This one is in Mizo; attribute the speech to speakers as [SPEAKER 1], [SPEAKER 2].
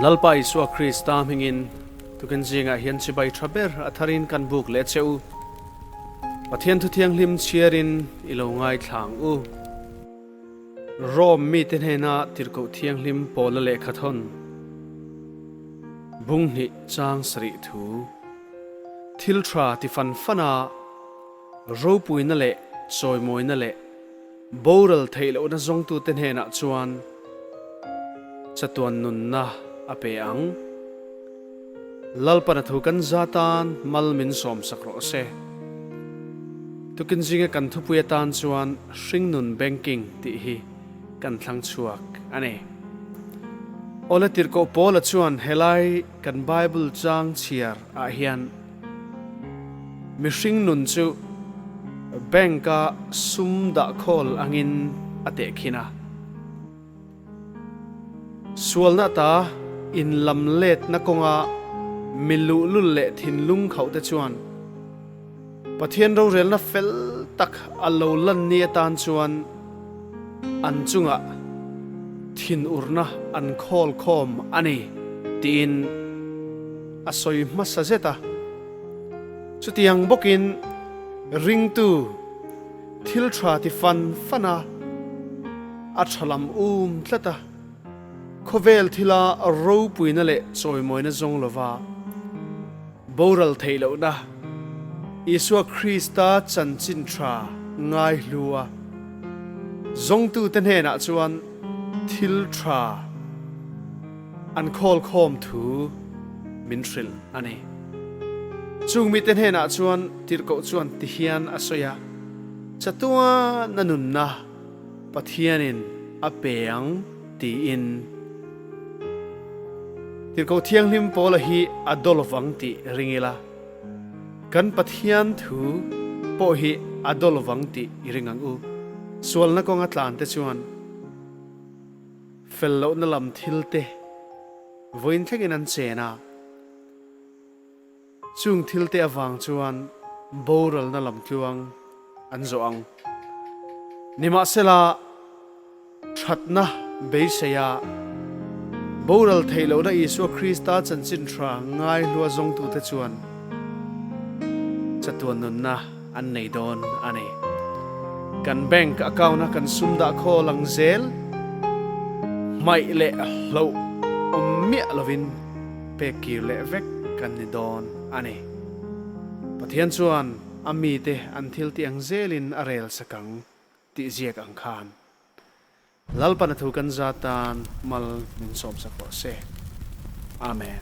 [SPEAKER 1] Lalpa Isua Krista hmingin tukin zingah hian chibai tha ber a tharin kan buk leh che u. Pathian thu thianghlim chhiarin i lo ngaithla ang u. Rome mite hnena tirhkoh thianghlim Paula lehkha thawn bung hnih chang sarih thu thil tha ti fan fan a, ropuina leh chawimawina leh boral theih lohna zawngtute hnenah chuan chatuan nunna a pe ang. Lalpana thu kan za tan mal min sawmsak rawh se. Tukin zinga kan thupui atan chuan Hringnun Banking tih hi kan thlang chhuak a ni. Awle tirhkoh Paula chuan helai kan Bible chang chhiar ah hian mihring nun chu bank a sum dah khawl angin a tehkhin a. Sualna ta inlam letna kawnga mi luhlul leh thinlung khauh te chuan Pathian rorelna fel tak a lo lan ni atan chuan an chungah thinurna an khawl khawm a ni tiin a sawi hmasa zet a. Chutiang bawkin ringtu thil tha ti fan fan a, a tha lam um tlat a, khawvel thila ropuina leh chawimawina zawng lova boral theih lohna Isua Krista chanchin tha ngaihlu a zawngtute hnenah chuan thil tha an khawl khawm thu min hrilh a ni. Chung mite hnenah chuan tirhkoh chuan tihian a sawi a, Chatuana nunna Pathianin a pe ang tiin. Tirhkoh Thianghlim Paula hi a daw lovang tih ring ila, kan Pathian thu pawh hi a daw lovang tih i ring ang u. Sualna kawnga tlante chuan fel lohna lam thilte vawiin thlengin an chen a. Chung thilte avang chuan boralna lamtluang an zawh ang. Nimahsela, thatna beiseia boral theih lohna Isua Krista chanchin tha ngaihlua zawngtute chuan chatuan nunna an nei dawn a ni. Kan bank account-a kan sum dah khawl ang zel hmaih leh hloh awm miah lovin pek kir leh vek kan ni dawn a ni. Pathian chuan a mite an thil tih ang zelin a rel sak ang tih ziak ang khan Lalpana thu kan za tan mal min sawmsak rawh se. Amen.